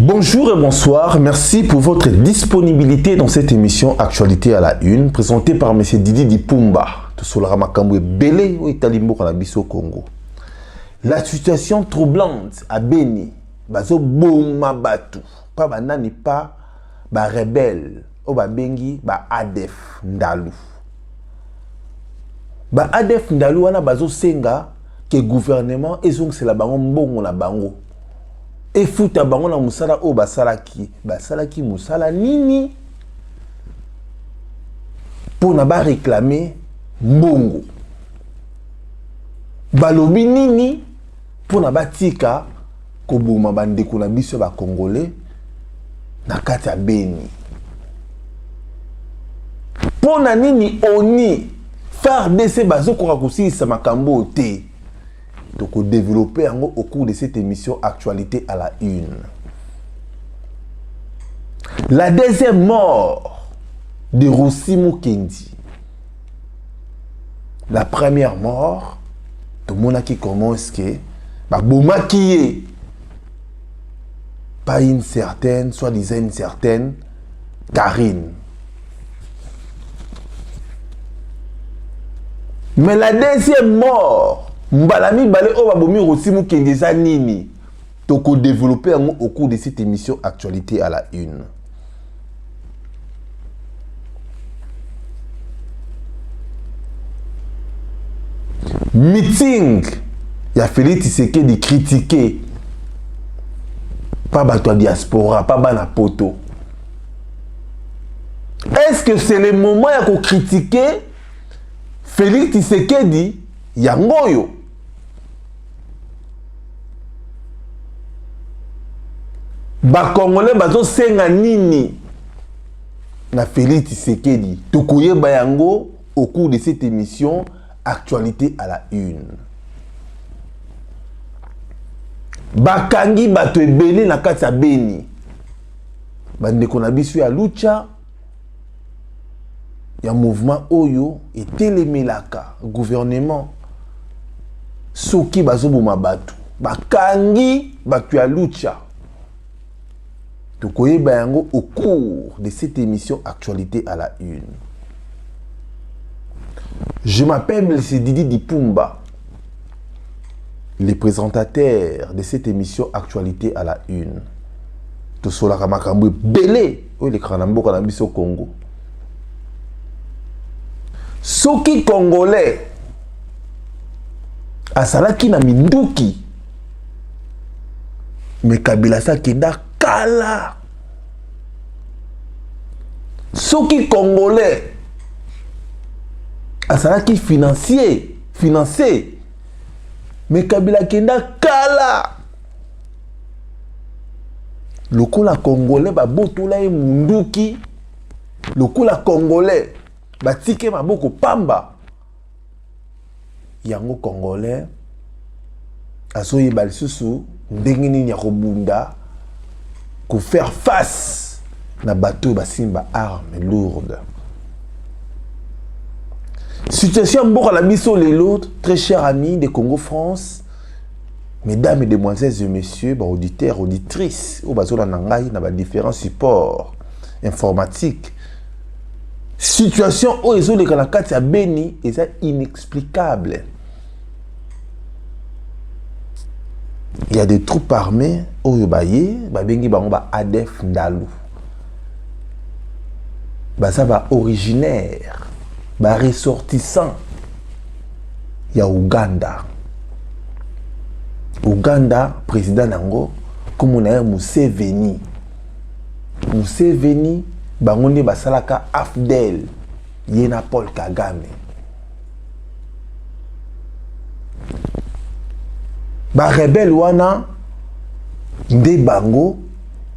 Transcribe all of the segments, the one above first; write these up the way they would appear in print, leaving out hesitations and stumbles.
Bonjour et bonsoir, merci pour votre disponibilité dans cette émission Actualité à la Une, présentée par M. Didi Dipumba. Tosololaka makambo ebele oyo etali mboka na biso Congo. La situation troublante à Beni, bazo boma batu, pa banani pa ba rebelle oyo babengi ba ADF Ndalu. Ba ADF Ndalu wana bazosenga ke gouvernement ezongisela bango mbongo na bango, efuta bango na mosala oyo basalaki. Basalaki mosala nini mpona baréclamer mbongo? Balobi nini mpona batika koboma bandeko na biso ya bacongolais na kati ya Beni? Mpo na nini ONU, FARDC bazokoka kosilisa makambo oyo te? Tokodévelopper yango au cours de cette émission Actualité à la Une. La deuxième mort de Rossi Mukendi. La première mort, tomonaki comment est-ce que babomaki ye pas une certaine, soi-disant une certaine Karine. Mais la deuxième mort, mbala mibale oyo babomi Rossi Mukendi, eza nini? Tokodévelopper yango au cours de cette émission Actualité à la Une. Meeting ya Félix Tshisekedi critiqué pa bato ya diaspora, pa bana poto. Est-ce que c'est le moment ya kocritiquer Félix Tshisekedi? Yango oyo bacongolais bazosenga nini na Félix Tshisekedi? Tokoyeba yango au cours de cette émission Actualité à la Une. Bakangi bato ebele na kati ya Beni. Bandeko na biso ya Lucha, ya mouvement oyo etelemelaka gouvernement soki bazoboma bato, bakangi bato ya Lucha. Tokoyeba yango au cours de cette émission Actualité à la Une. Je m'appelle M. Didi Dipumba, le présentateur de cette émission Actualité à la Une. Tosololaka makambo ebele oyo elekaka na mboka na biso Congo. Soki congolais azalaki na minduki, me Kabila asi akenda kala. Soki congolais azalaki financier financé, me Kabila akenda kala. Lokola congolais babotola ye munduki, lokola congolais batike maboko pamba, yango congolais azoyeba lisusu ndenge nini ya kobunda, kofaire face na bato oyo basimba arme lourde. Situation ya mboka na biso lelo, très cher ami de Congo France, mesdames et demoiselles et messieurs, baauditeur, auditrice oyo bazolanda ngai na badifférents supports informatiques, situation oyo ezoleka na kati ya Beni eza inexplicable. Il y a des troupes armées oyo baye, babengi bango ba ADF Ndalu. Baza baoriginaire, baressortissant ya Uganda. Uganda, président nango kombo na ye Museveni. Museveni, bango nde basalaka AFDL, ye na Paul Kagame. Barebele wana nde bango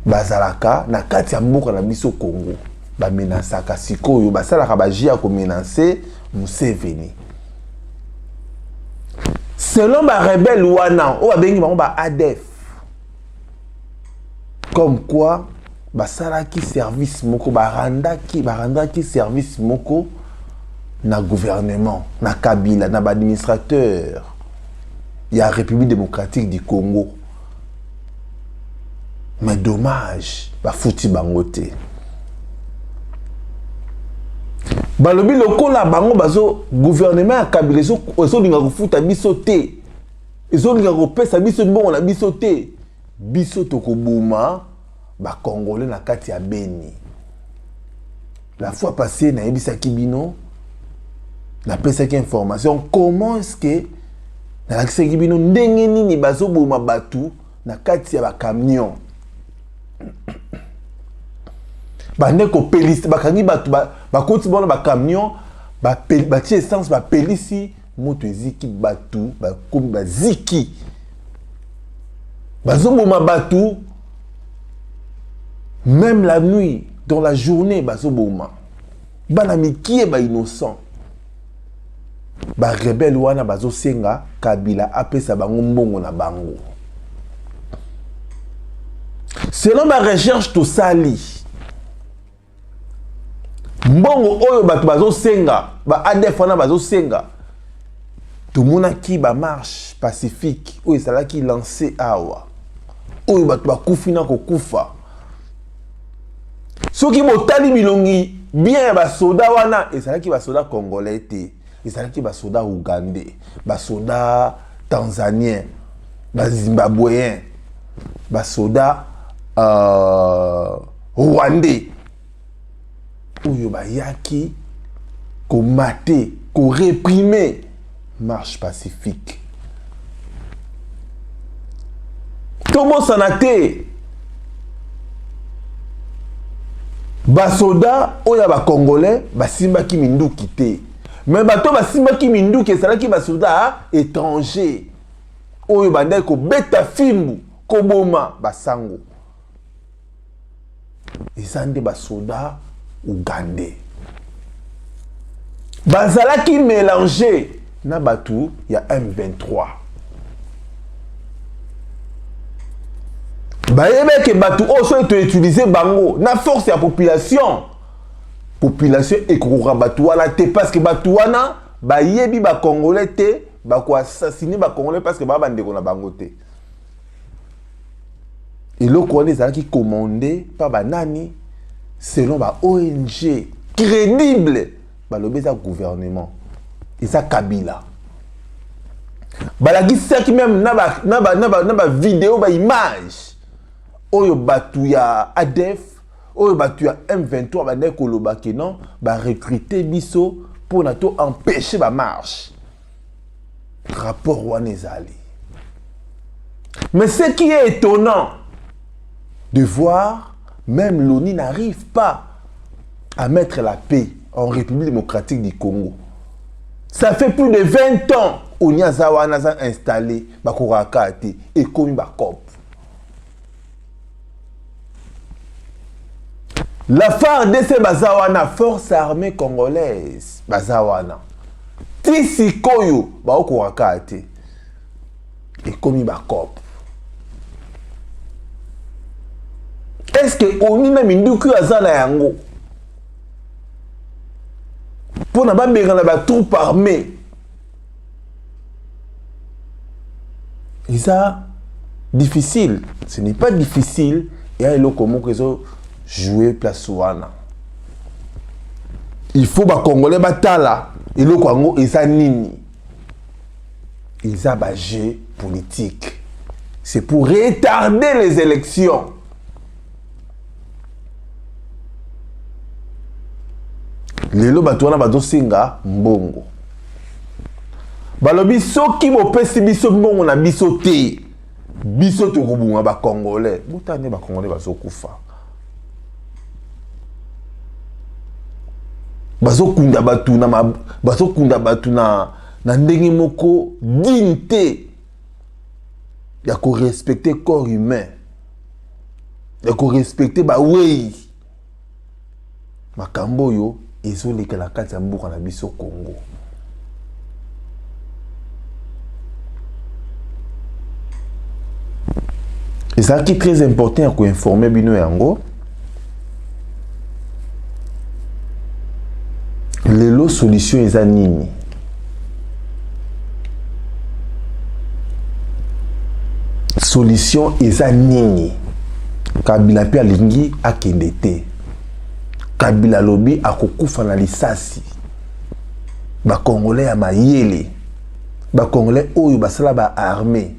bazalaka na kati ya mboka na biso Congo, bamenaçaka. Sikoyo basalaka bajeu ya komenacer Museveni. Selon barebele wana oyo babengi bango ba ADF, comme quoi basalaki service moko, barandaki service moko na gouvernement na Kabila, na baadministrateur ya République démocratique du Congo. Mais dommage, bafuti bango te. Balobi lokola bango bazo gouvernement ya Kabila ezolinga kofuta biso te, ezolinga kopesa biso mbongo na biso te, biso tokoboma ba Congolais na kati ya Beni. La fois passée nayebisaki bino, napesaki information comment est-ce que nalakisaki bino ndenge nini bazoboma bato na kati ya bacamion, bande kopelisa, bakangi bato, bakoti bona bacamion, batie essence, bapelisi moto, eziki bato, bakomi baziki, bazoboma bato même la nuit, dans la journée bazoboma bana mikie, bainnocent. Barebele wana bazosenga Kabila apesa bango mbongo na bango. Selon barecherche tosali, mbongo oyo bato bazosenga, ba ADF wana bazosenga, tomonaki bamarche pacifique oyo ezalaki lancé awa, oyo bato bakufi na kokufa. Soki botali bilongi bien ya basoda wana, ezalaki basoda congolais te, ezalaki basoda ougandais, basoda tanzanien, bazimbabwéen, basoda rwandais oyo bayaki komate koréprimer marche pacifique. Tobosana te, basoda oyo ya bacongolais basimbaki minduki te, me bato basimbaki minduki ezalaki basoda étranger oyo bandaki kobeta fimbu, koboma basango. Eza nde basoda ougandais bazalaki mélange na bato ya M23. Bayebeke bato oyo soki toutiliser bango na force ya population, population ekokoka bato wana te, parce que bato wana bayebi bacongolais te, bakoassassiner bacongolais parce que baa bandeko na bango te. Eloko wana ezalaki commandé pa banani? Selon ba ONG crédible, balobi eza gouvernement, eza Kabila. Balakisaki même na bavideo, baimage oyo bato ya ADF, oyo bato ya M23 bandaki koloba ke non, barecrute biso mpona to empêcher bamarche. Rapport wana ezali. Mais ce qui est étonnant de voir, même l'ONU n'arrive pas à mettre la paix en République démocratique du Congo. Ça fait plus de 20 ans, ONU aza wana, aza installé, bakokaka te, ekomi bacoop. La FARDC baza wana, force armée congolaise baza wana, ti sikoyo baokokaka te, ekomi bacoop. Est ce que ONU na minduki oyo aza na yango mpona babengana batroupe armée eza difficile? Ce n'est pas difficile. Eya eloko moko ezojouer place wana. Il faut bacongolais batala eloko yango eza nini. Eza bajeu politique, c'est pour retarder les élections. Lelo bato wana bazosenga mbongo, balobi soki bopesi biso mbongo na biso te, biso tokobunga bacongolais. Botala nde bacongolais bazokufa, bazokunda bato na bazokunda bato na ndenge moko digne te ya korespecter corps humain, ya korespecter bawei. Makambo oyo ezoleka na kati ya mboka na biso Congo, ezalaki très important ya koinformer bino yango. Lelo solution eza nini? Solution eza nini? Kabila mpe alingi akende te. Kabila alobi akokufa na lisasi. Ba Congolais ya mayele, ba Congolais oyo basala ba armée,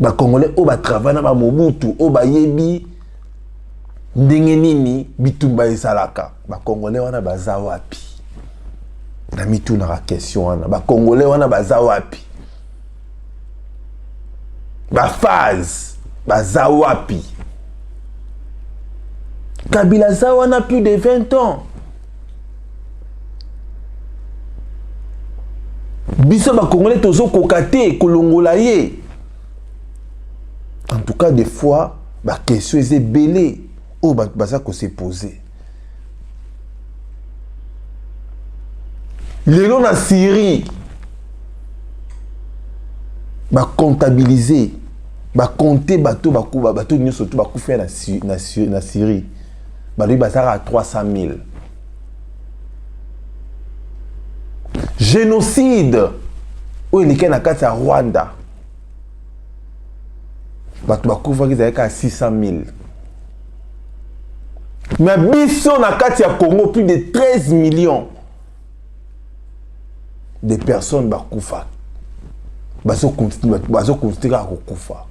ba Congolais oyo ba travaille na ba Mobutu, oyo bayebi ndenge nini bitumba ezalaka. Ba Congolais wana baza wapi? Na mitunaka question wana, ba Congolais wana baza wapi? Ba phase baza wapi? Kabila aza wana plus de 20 ans. Biso ba Congolais tozokoka te kolongola ye. En tout cas, des fois, ba question eza ebele oyo bato baza ko se poser. Lelo na Syrie, ba comptabiliser, ba compter bato bakuba, bato nyonso to bakufi na Syrie. Balobi bazalaka 300 000. Génocide oyo eleki na kati ya Rwanda, bato bakufaki ezalaki kaka 600 000. Mais biso na kati ya Congo, plus de 13 millions de personnes bakufa, bazokontinue kaka kokufa.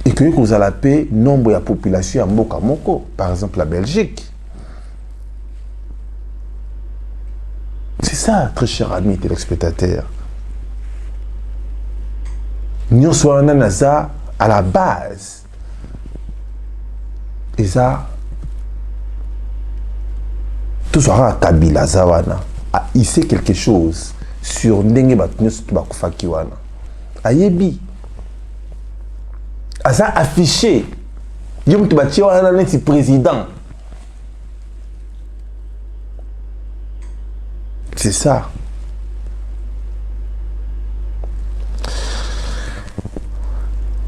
Ekoki kozala mpe nombre ya population ya mboka moko, par exemple la Belgique. C'est ça, très cher ami téléspectateur. Nyonso wana naza à la base eza tozwaka Kabila aza wana, il sait quelque chose sur ndenge bato nyonso to bakufaki wana, ayebi, aza affiché ye moto batie wana neti président. C'est ça.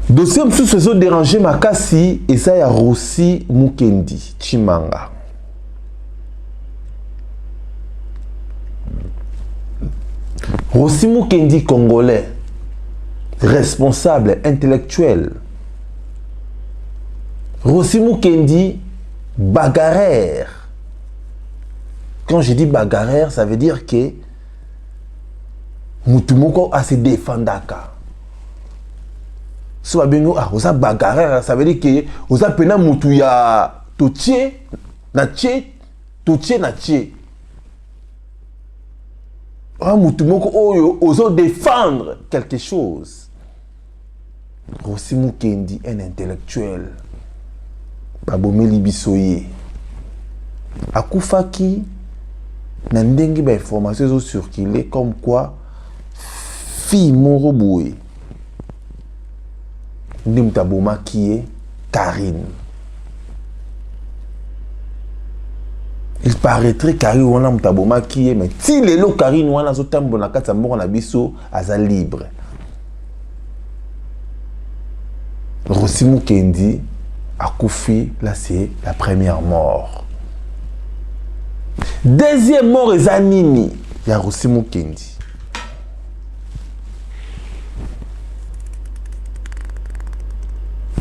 Dossier mosusu ezoderange makasi eza ya Rossy Mukendi Tshimanga. Rossy Mukendi, congolais, responsable intellectuel. Rossy Mukendi, bagarreur. Quand je dis bagarreur, ça veut dire que mutu moko a se défendaka. So babengi ah oza bagarreur, ça veut dire que oza pena mutu ya totie na tie, totie na tie. Ah mutu moko oyo ozo défendre quelque chose. Rossy Mukendi, un intellectuel, babomeli biso ye, akufaki na ndenge ba information ezo circuler comme quoi fille moko boye nde moto abomaki ye, Karine. Il paraîtrait Karine wana moto abomaki ye, mais ti lelo Karine wana azotambola na kati ya mboka na biso, aza libre. Rossy Mukendi akufi, là c'est la première mort. Deuxième mort eza nini ya Rossy Mukendi?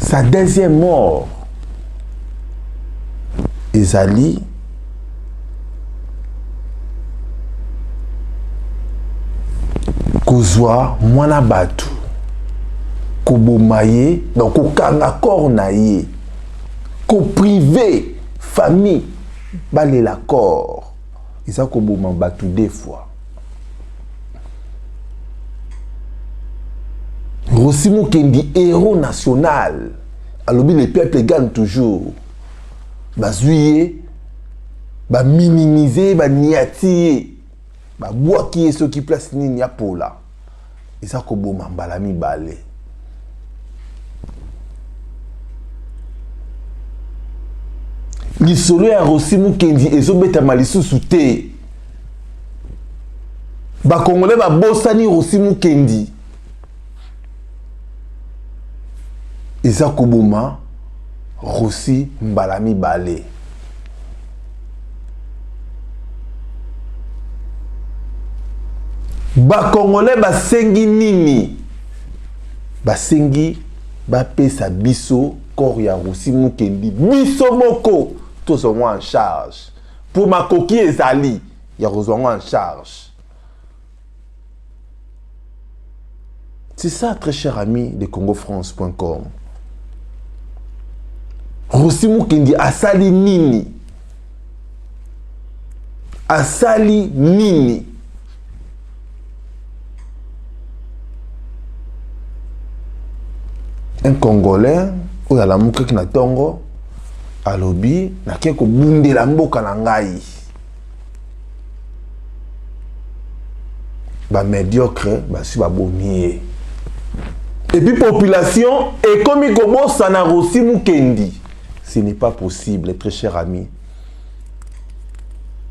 Sa deuxième mort ezali kozwa mwana bato, koboma ye, donc kokanga corps na ye, koprive famille balela corps, eza koboma bato deux fois. Rossy Mukendi, héros national, alobi le peuple gagne toujours. Bazwi ye, baminimize ye, baniati ye, babwaki ye soki place nini ya pola, eza koboma mbala mibale. Lisolo ya Rossy Mukendi ezobetama lisusu te. Bakongolais babosani Rossy Mukendi. Eza koboma Rossy mbala mibale. Bakongolais basengi nini? Basengi bapesa biso corps ya Rossy Mukendi biso moko tozwa yango en charge mpo makoki ezali ya kozwa yango en charge. C'est ça, très cher ami de congofrance.com. Rossy Mukendi asali nini? Asali nini? Un Congolais oyo alamukaki na ntongo alobi nake kobundela mboka na ngai. Ba médiocre basi babomi ye. Et puis population ekomi kobosana Rossy Mukendi. Ce n'est pas possible, très cher ami.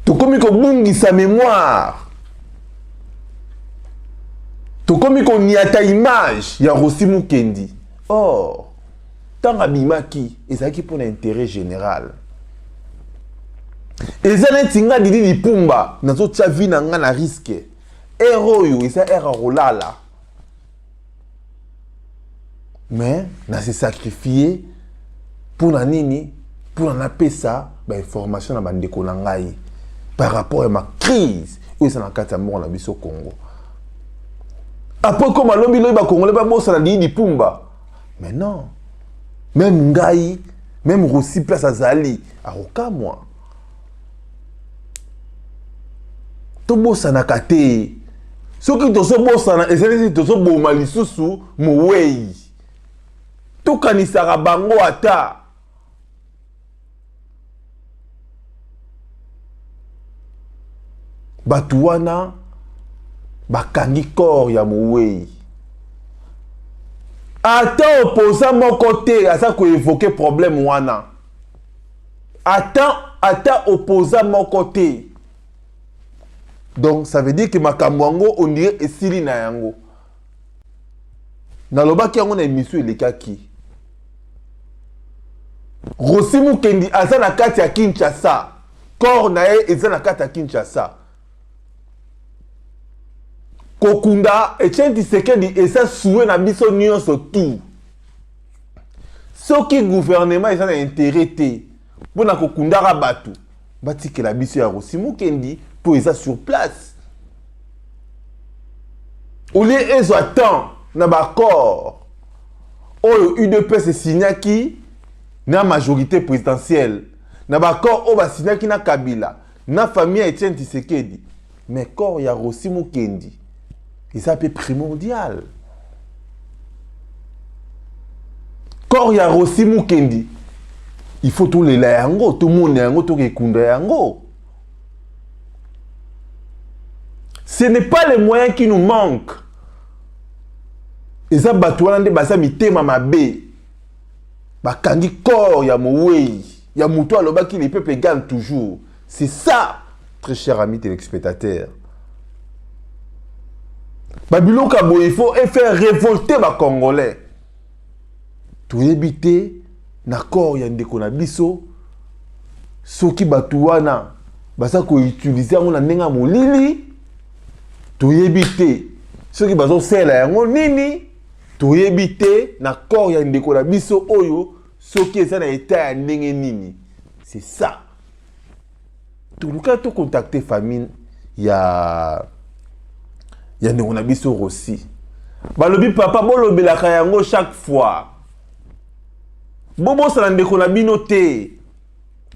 Tokomi kobungisa mémoire. Tokomi koniata image ya Rossy Mukendi. Or, ntango abimaki ezalaki mpona intérêt général. Eza neti nga Didi Dipumba nazotia vie na nga na risque. Heure oyo eza heure ya kolala. Mais na se sacrifier mpona nini? Mpona napesa ba information na bandeko na ngai par rapport ya ma crise oyo eza na kati ya mboka na biso Congo. Après comme alobi lobi ba Congolais babosana Didi Dipumba. Mais non, même ngai, même Rossy place azali akokamwa. Tobosanaka te. Soki tozobosana ezali neti tozoboma lisusu mowei. Tokanisaka bango ata. Bato wana bakangi corps ya mowei. Ata opposant moko te aza koevoke problème wana. Ata opposant moko te. Donc ça veut dire que makambo yango on dirait esili na yango. Nalobaki yango na émission elekaki. Rossy Mukendi aza na kati ya Kinshasa. Corps na ye eza na kati ya Kinshasa. Kokunda Etienne Tshisekedi eza souhait na biso nyonso tout. Soki gouvernement eza na intérêt te mpona kokundaka bato, batikela biso ya Rossy Mukendi mpo eza sur place. Au lieu ezwa temps na ba accord oyo UDPS esignaki na majorité présidentielle, na ba accord oyo basignaki na Kabila, na famille ya Etienne Tshisekedi, mais corps ya Rossy Mukendi eza pe primordial. Corps ya Rossy Mukendi, il faut tolela yango, tomona yango, tokekunda yango. Ce n'est pas les moyens qui nous manquent. Eza bato wana nde baza mitema mabe. Bakangi corps ya mowei, ya moto alobaki le peuple gagne toujours. C'est ça, très cher ami téléspectateur. Babiloko ya boye, il faut faire révolter ba Congolais. Toyebi te na corps ya ndeko na biso soki bato wana baza koutilize yango na ndenge ya molili, toyebi te soki bazosala yango nini, toyebi te na corps ya ndeko na biso oyo soki eza na état ya ndenge nini. C'est ça. Toluka to contacter famille ya ndeko na biso Rossy. Balobi papa bolobelaka yango chaque fois. Bobosana ndeko na bino te.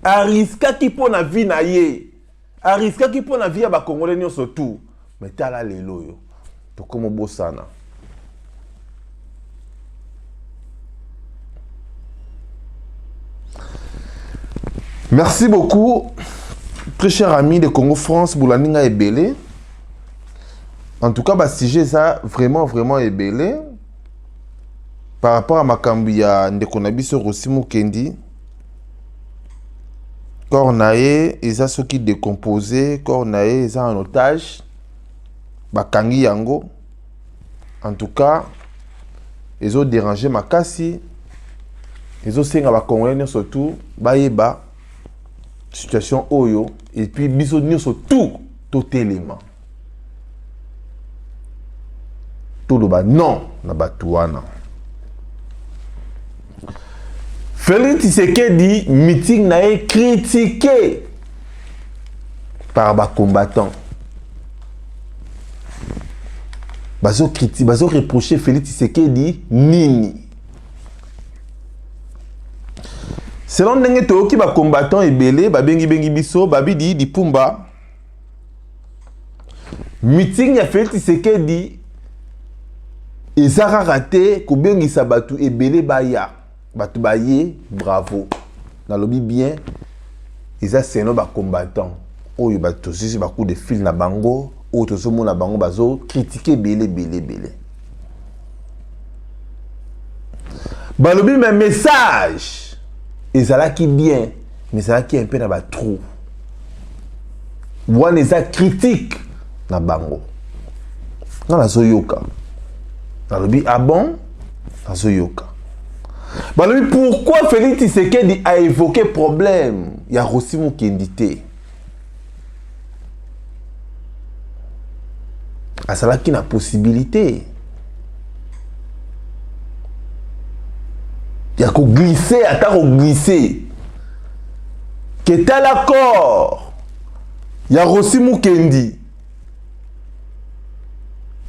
Ariskaki mpo na vie na ye. Ariskaki mpo na vie ya ba Congolais nyonso tout. Mais tala lelo oyo. Tokomo bosana. Merci beaucoup, très cher ami de Congo France, Boulandinga Ebele. En tout cas, bah, sujet ça vraiment, vraiment ebele. Par rapport à makambo ya ndeko na biso Rossy Mukendi, corps na ye eza soki décomposé, corps na ye eza en otage, bakangi yango. En tout cas, ezo déranger makasi, ezo senga ba Congolais nyonso tout bayeba situation oyo, et puis biso nyonso tout totelema. Toloba non na bato wana. Félix Tshisekedi meeting na ye critiqué par ba combattants. Bazo critiquer, bazo reprocher Félix Tshisekedi nini? Selon ndenge toyoki ba combattants ebele babengi bengi biso babidi dipumba meeting ya Félix Tshisekedi eza kaka te kobengisa bato ebele baya bato baye bravo nalobi bien eza selon ba combattant oyo bato tozwisi ba coup de fil na bango oyo tozomona bango bazo kritike ebele ebele ebele balobi me message ezalaki bien mais ezalaki un peu na ba trou wana eza critique na bango nga nazoyoka nalobi ah bon nazoyoka balobi pourquoi félix tshisekedi a évoqué problème ya rosi mukendi te azalaki na possibilité ya koglisse ata koglisse ke tala corps ya Rossy Mukendi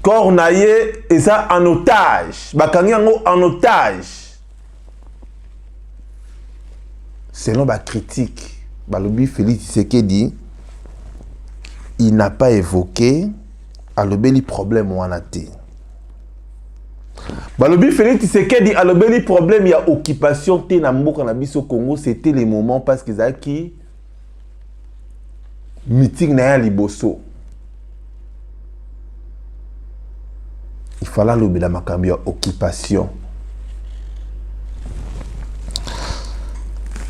corps na ye eza en otage bakangi yango en otage selon ba critique balobi Félix Tshisekedi il n'a pas évoqué alobeli problème wana te balobi Félix Tshisekedi alobeli problème ya occupation te na mboka na biso Congo c'était le moment parce que ezalaki meeting na ye ya liboso il fallait alobela makambo ya occupation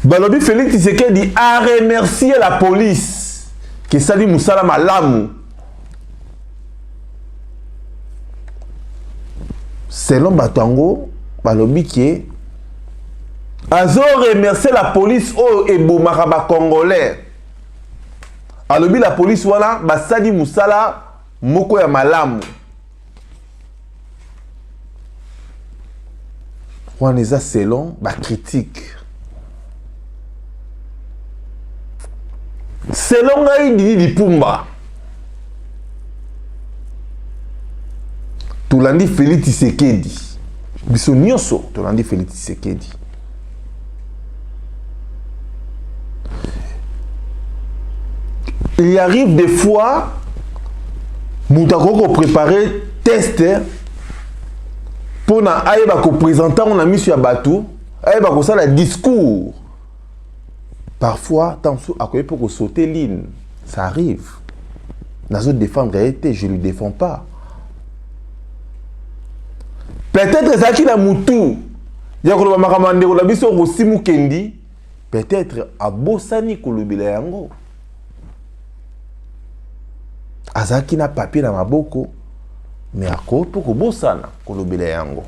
balobi Félix Tshisekedi a remercier la police kesali mosala malamu selon bato yango balobi ke azo remercier la police oyo ebomaka bacongolais alobi la police wana basali mosala moko ya malamu wana eza selon bacritique selon ngai didi dipumba tolandi félix tshisekedi biso nyonso tolandi félix tshisekedi il arrive des fois moto akoki koprépare test mpona ayeba kopresente yango na miso ya bato ayeba kosala discours parfois ntango mosusu akoki mpe kosaute ligne ça arrive nazo défendre ye te je lui défends pas peut-être ezalaki na mutu ya koloba makambo ya ndeko na biso Rossy Mukendi peut-être abosani kolobela yango azalaki na papier na maboko mais akoki mpe kobosana kolobela yango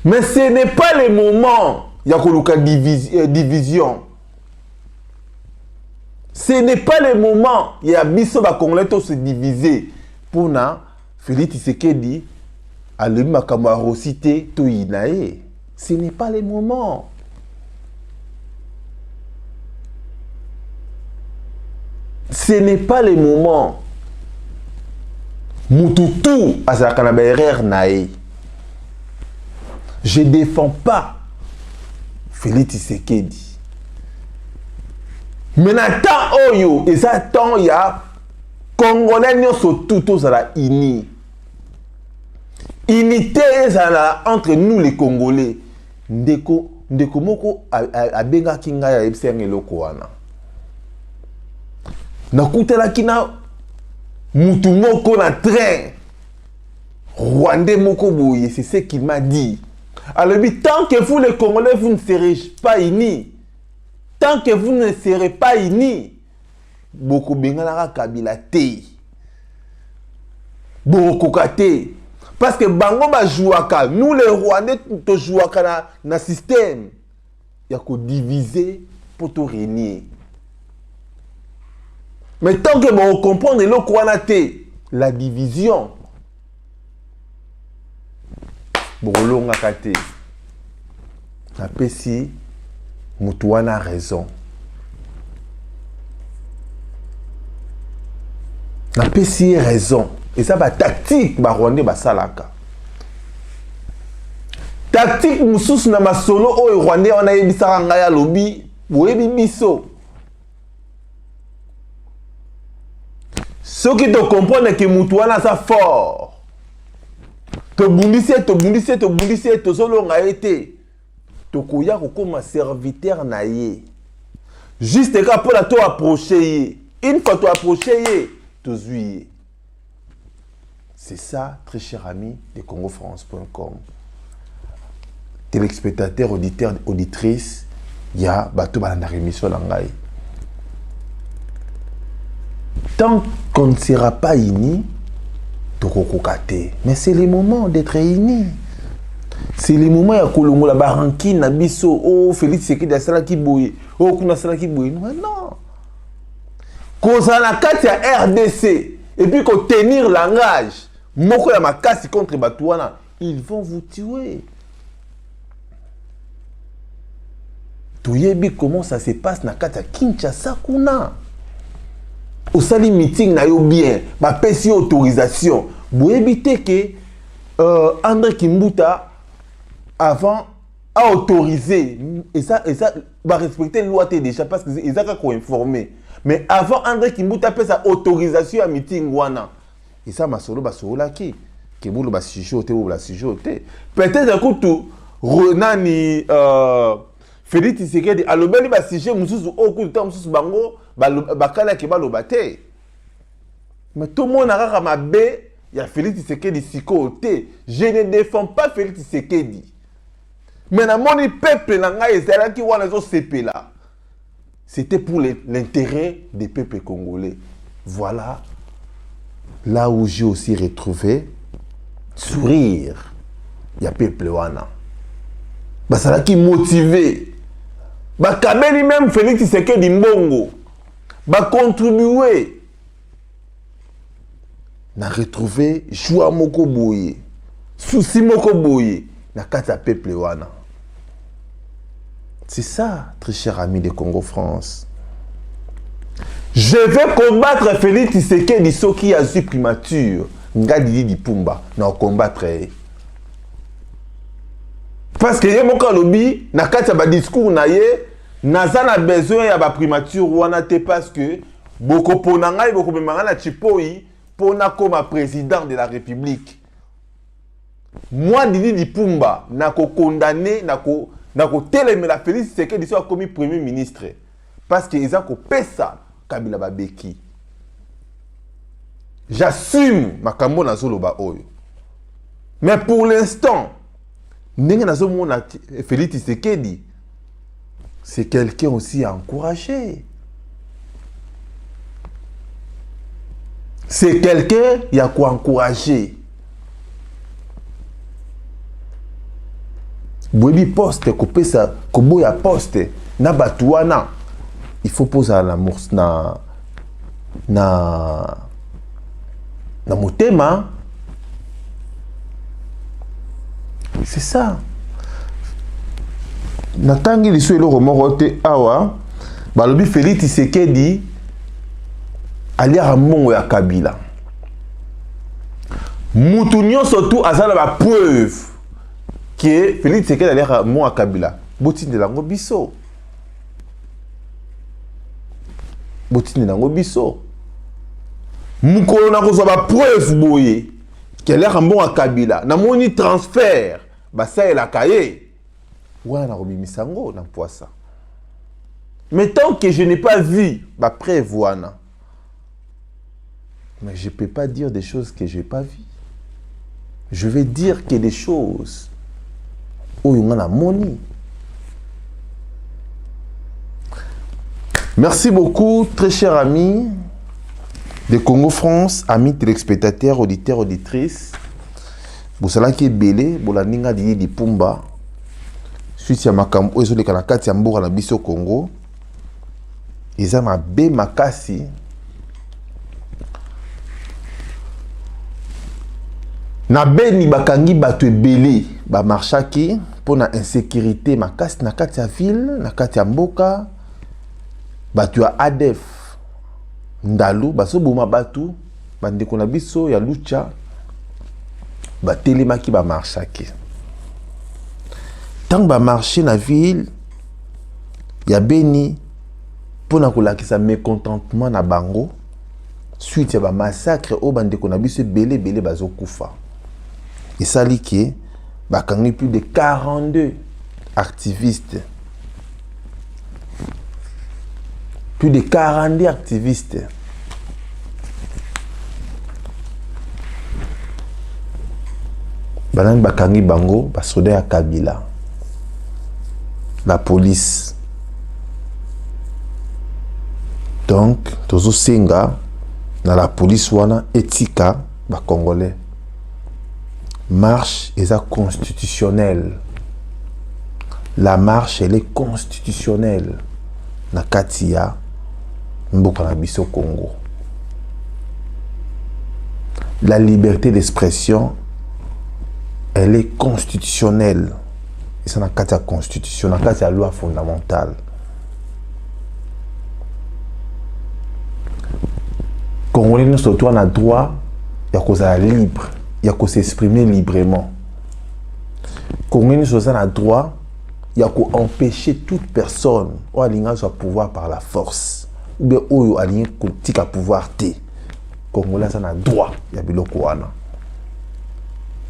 mais ce n'est pas le moment ya koluka division ce n'est pas le moment ya biso bacongolais to se diviser mpona Félix Tshisekedi alobi makambo ya Rossy te toyina ye ce n'est pas le moment ce n'est pas le moment mutu tu azalaka na baerreur na ye je défends pas Félix Tshisekedi mais na temps oyo eza temps ya congolais nyonso tout tozala uni unité ezala entre nous les congolais ndeko ndeko moko abengaki ngai ayebisi yango eloko wana nakutanaki na mutu moko na train rwandais moko boye c'est ce qu'il m'a dit alobi tant que vous les congolais vous ne serez pas unis tant que vous ne serez pas unis bokobenganaka kabila te bokokoka te parce que bango bajouaka nous les rwandais tojouaka na, na système ya kodivise mpo to régner mais tant que bokocomprendre eloko wana te la division bokolongaka te. Napesi mutu wana raison. Napesi ye raison. Eza ba tactique ba Rwandais basalaka. Tactique mosusu na masolo oyo Rwandais wana ayebisaka ngai, alobi boyebi biso soki tocomprendre ke mutu wana aza fort, tobundisi ye, tobundisi ye, tobundisi ye, tozolonga ye te, tokoya kokóma serviteur na ye juste kaka mpona to approche ye. Une fois to approche ye, tozwi ye. C'est ça, très cher ami de congofrance.com, téléspectateurs, auditeurs, auditrices ya bato balandaka émission na ngai. Tant qu'on ne sera pas unis, tokokoka te. Mais c'est le moment d'être unis, c'est le moment ya kolongola barancune na biso. O oh, Félix Tshisekedi asalaki boye, o oh, kuna asalaki boye. Non, non, kozala na kati ya RDC et puis kotenir langage moko ya makasi contre bato wana, ils vont vous tuer. Toyebi comment ça se passe na kati ya Kinshasa kuna. Osali meeting na yo bien, bapesi yo autorisation. Boyebi te ke André Kimbuta, avant aautoriser, eza barespecte loi te déjà, parce que eza kaka koinforme. Mais avant André Kimbuta apesa autorisation ya meeting wana, eza masolo basololaki ke boloba sujet te, boloba sujet te. Peut-être kutu nani, Félix Tshisekedi alobeli basujet mosusu oyo kutu ntango mosusu bango bakalaki baloba te. Mais tomona kaka mabe ya Félix Tshisekedi sikoyo te. Je ne défends pas Félix Tshisekedi, mais namoni peuple na ngai ezalaki wana ezosepela. C'était pour l'intérêt des peuples congolais. Voilà là où j'ai aussi retrouvé sourire ya peuple wana. Bazalaki motivé, bakabeli même Félix Tshisekedi mbongo, bacontribue. Na retrouve joie moko boye, souci moko boye na kati ya peuple wana. C'est ça, très cher ami de Congo France. Je vais combattre Félix Tshisekedi soki azwi primature. Nga Didi Dipumba na combattre ye, parce que ye moko alobi na kati ya badiscours na ye: naza na besoin ya baprimature wana te, parce que bokopona ngai, bokomema ngai na chipoi mpo nakóma président de la République. Moi, Didi Dipumba, nakokondane, nakotelemela Félix Tshisekedi soki akomi premier ministre, parce que eza kopesa Kabila babeki. J'assume makambo nazoloba oyo. Mais pour l'instant, ndenge nazomona Félix Tshisekedi, c'est quelqu'un aussi à encourager, c'est quelqu'un ya koencourager. Boyebi poste, kopesa, koboya poste na bato wana, il faut pozala na motema. C'est ça. Natangi liso eloko moko te awa. Balobi Félix Tshisekedi aliaka mbongo ya Kabila. Mutu nyonso tu aza na bapreuve ke Félix Tshisekedi aliaka mbongo ya Kabila, botindela yango biso, botindela yango biso. Mokolo na kozwa bapreuve boye ke aliaka mbongo ya Kabila, namoni transfert basalelaka ye wana, nakobimisa yango na mpwasa. Mais tant que je n'ai pas vu bapreuve wana, mais je peux pas dire des choses que j'ai pas vues. Je vais dire que des choses oyo nga namoni. Merci beaucoup, très cher ami de Congo France, amis téléspectateurs, auditeurs, auditrices. Bosalaki ebele, bolandi nga Didi Dipumba. Suite ya makambo oyo ezoleka na kati ya mboka na biso Congo, eza mabe makasi. Na Beni bakangi bato ebele bamarchaki. mpona insécurité makasi na kati ya ville, na kati ya mboka. Bato ya ADF Ndalu bazoboma bato. Bandeko na biso ya Lucha batelemaki, bamarchaki. Ntango bamarche na ville ya Beni mpona kolakisa mécontentement na bango suite ya bamassacre oyo bandeko na biso ebele ebele bazokufa, esali ke bakangi plus de 42 activistes, plus de 42 activistes. Banani bakangi bango? Basoda ya Kabila, la police. Donc tozosenga na la police wana etika bacongolais. Marche eza constitutionnelle, la marche, elle est constitutionnelle na kati ya mboka na biso Congo. La liberté d'expression, elle est constitutionnelle, eza na kati ya constitution, na kati ya loi fondamentale. Congolais nyonso toa na droit ya kozala libre, ya kos'exprimer librement. Congolais nyonso oza na droit ya koempêcher toute personne oyo alingi azwa pouvoir par la force ou bien oyo alingi kotika pouvoir te. Congolais aza na droit ya biloko wana.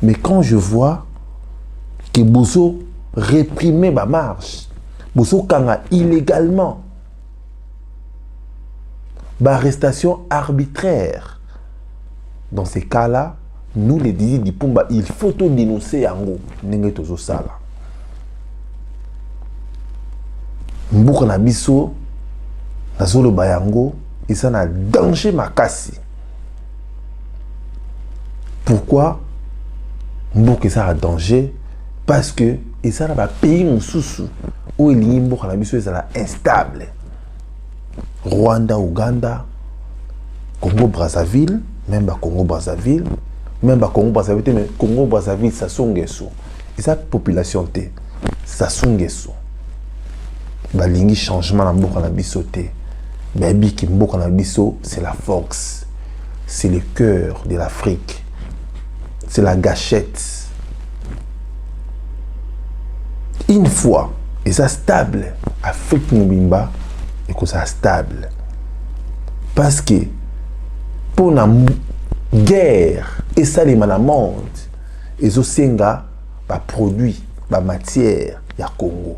Mais quand je vois ke bozo réprimer bamarche, bozokanga illégalement, baarrestation arbitraire, dans ces cas-là, nous les Didi Dipumba, il faut to dénoncer yango ndenge tozosala. Mboka na biso, nazoloba yango, eza na danger makasi. Pourquoi mboka eza na danger? Parce que eza na bapays mosusu oyo elingi mboka na biso ezala instable: Rwanda, Uganda, Congo Brazzaville. Même bacongo Brazzaville, même bacongo Brazzaville te, mais Congo Brazzaville, Sassou Nguesso, eza population te, Sassou Nguesso balingi changement na mboka na biso te. Bayebiki mboka na biso, c'est la force, c'est le cœur de l'Afrique, c'est la gâchette. Une fois eza stable, Afrique mobimba ekozala stable, parce que mpona guerre esalema na monde, ezosenga baproduit, bamatière ya Congo.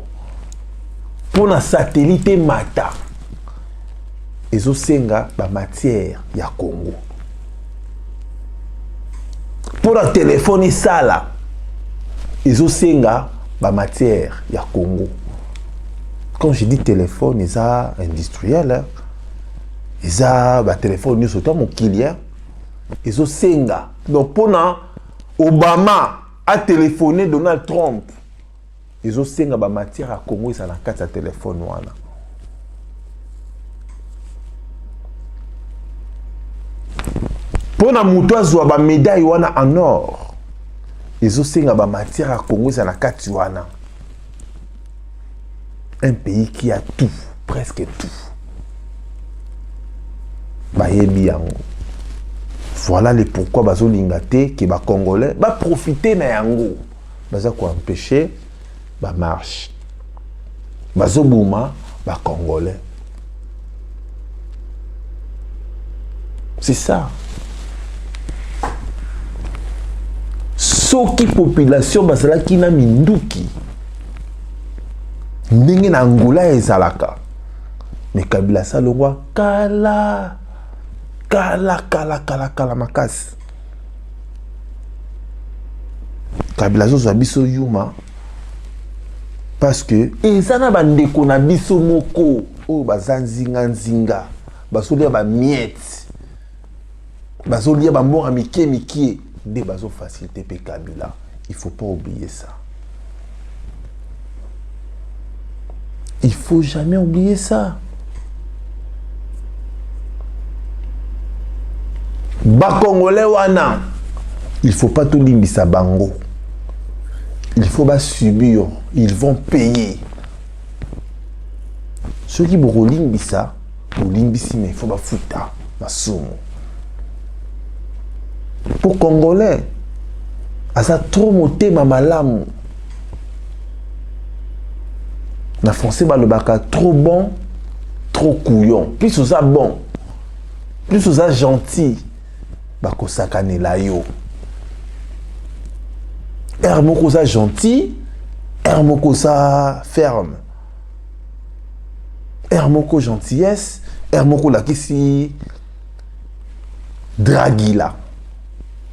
Mpona satellite emata, ezosenga bamatière ya Congo. Mpona telefone esala, ezosenga bamatière ya Congo. Quand je dis téléphone, eza industriel, hein? Eza batelefone nyonso to mokili ezosenga. Donc mpona Obama atelefone Donald Trump, ezosenga bamatière ya Congo ezala na kati ya telefone wana. Mpona moto azwa bamédaille wana en or, ezosenga bamatière ya Congo ezala na kati wana. Un pays qui a tout, presque tout, bayebi yango. Voilà le pourquoi bazolinga te ke bacongolais baprofite na yango. Baza koempêche bamarche, bazobuma bacongolais, c'est ça. Soki population bazalaki na minduki ndenge na Angola ezalaka, me Kabila asalongwa kala kala kala kala kala makasi. Kabila azozwa biso yuma parce que eza na bandeko na biso moko oyo baza nzinga-nzinga, bazolia bamiettes, bazolia bambongo mike mike, nde bazofacilite mpe Kabila. Il faut pas oublier ça, il faut jamais oublier ça. Bacongolais wana, il faut pas tolimbisa bango. Il faut ba subir, ils vont payer. Soki bokolimbisa, bolimbisi, mais il faut bafuta masumu. Po congolais aza trop motema malamu. Na français balobaka trop bon, trop couillon. Plus oza bon, plus oza gentil, bakosakanela yo. Heure moko oza gentil, heure moko oza ferme. Heure moko gentillesse, heure moko olakisi dragila.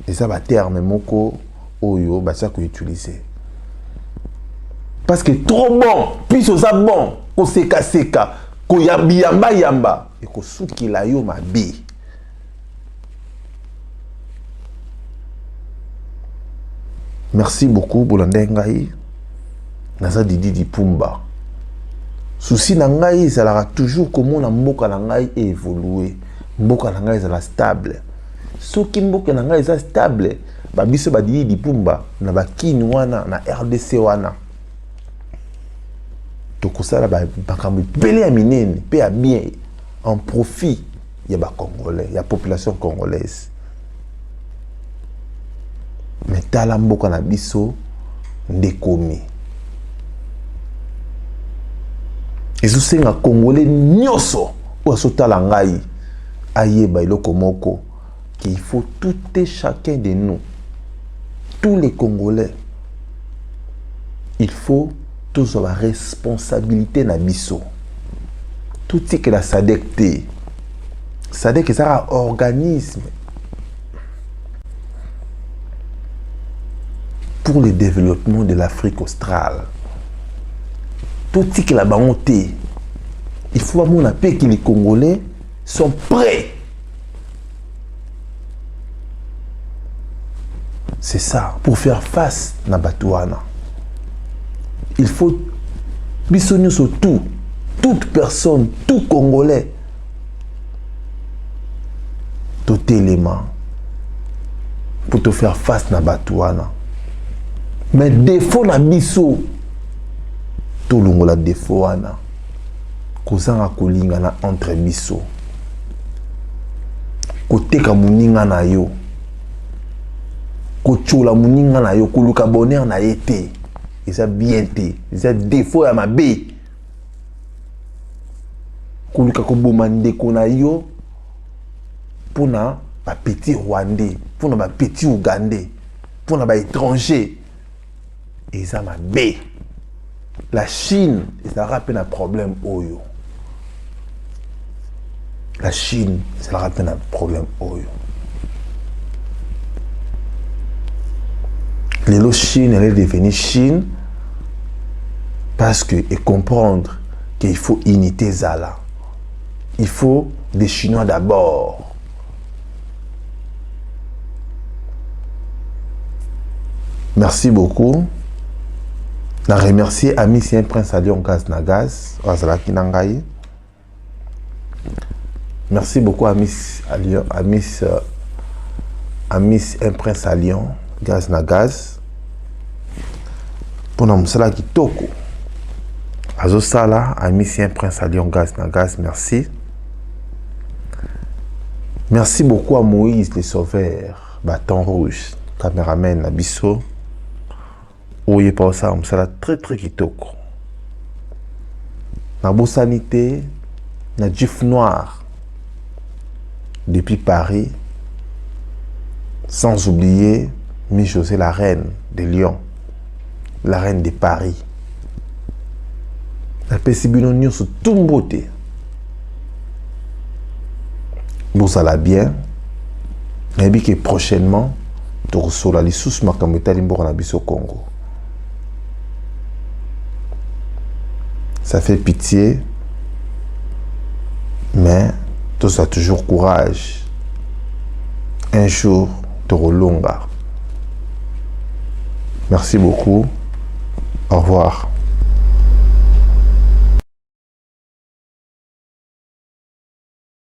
Eza ba terme moko oyo baza koutiliser. Parce que trop bon, plus oza bon, kosekaseka, koyambiyamba-yamba, ekosukela yo mabe. Merci beaucoup bolanda ngai. Naza Didi Dipumba. Souci na ngai ezalaka toujours komona mboka na ngai évoluer, mboka na ngai ezala stable. Soki mboka na ngai eza stable, ba biso ba Didi Dipumba na ba Kin wana na RDC wana, tokosala ba makambo ebele ya minene pe ya bien en profit ya ba Congolais, ya population congolaise. Mais tala mboka na biso ndekomi. Ezosenga Congolais nyonso oyo azotala ngai ayeba eloko moko, qu'il faut tout et chacun de nous, tous les Congolais, il faut tozwa ba responsabilité na biso. Totikela SADC te. SADC ezaka organisme pour le développement de l'Afrique australe. Totikela bango te. Il faut bamona pe que les Congolais sont prêts. C'est ça, pour faire face na bato wana. Il faut biso nyonso tout, toute personne, tout Congolais totelema pour te faire face na bato wana. Mais défaut na biso, tolongola défaut wana, kozanga kolingana entre biso, koteka moninga na yo, kotiola moninga na yo, koluka bonheur na ye te, eza bien te, eza défaut ya mabe. Koluka koboma ndeko na yo mpona ba petit rwandais, mpona ba petit ougandais, mpona ba étranger, eza mabe. La Chine ezalaka mpe na problème oyo. La Chine ezalaka mpe na problème oyo. Lelo Chine, elle est devenue Chine parce que et comprendre qu'il faut unité zala. Il faut des Chinois d'abord. Merci beaucoup. Na remercier ami c'est un prince à Lyon gaz na gaz azalaki na ngai. Merci beaucoup amis à Lyon, amis, amis un prince à Lyon gaz na gaz pour na mosala kitoko azosala. Amis c'est un prince à Lyon gaz na gaz, merci. Merci beaucoup à Moïse le sauveur, bâton rouge, caméraman na biso oyo pa osala mosala très très kitoko. Nabosani te na Jif Noir depuis Paris, sans oublier Miss José la reine de Lyon, la reine de Paris. Napesi bino nyonso tout mbote. Bozala bien. Nayebi ke prochainement tokosola lisusu makambo etali mboka na biso Congo. Ça fait pitié, mais tozwa toujours courage. Un jour tokolonga. Merci beaucoup. Au revoir.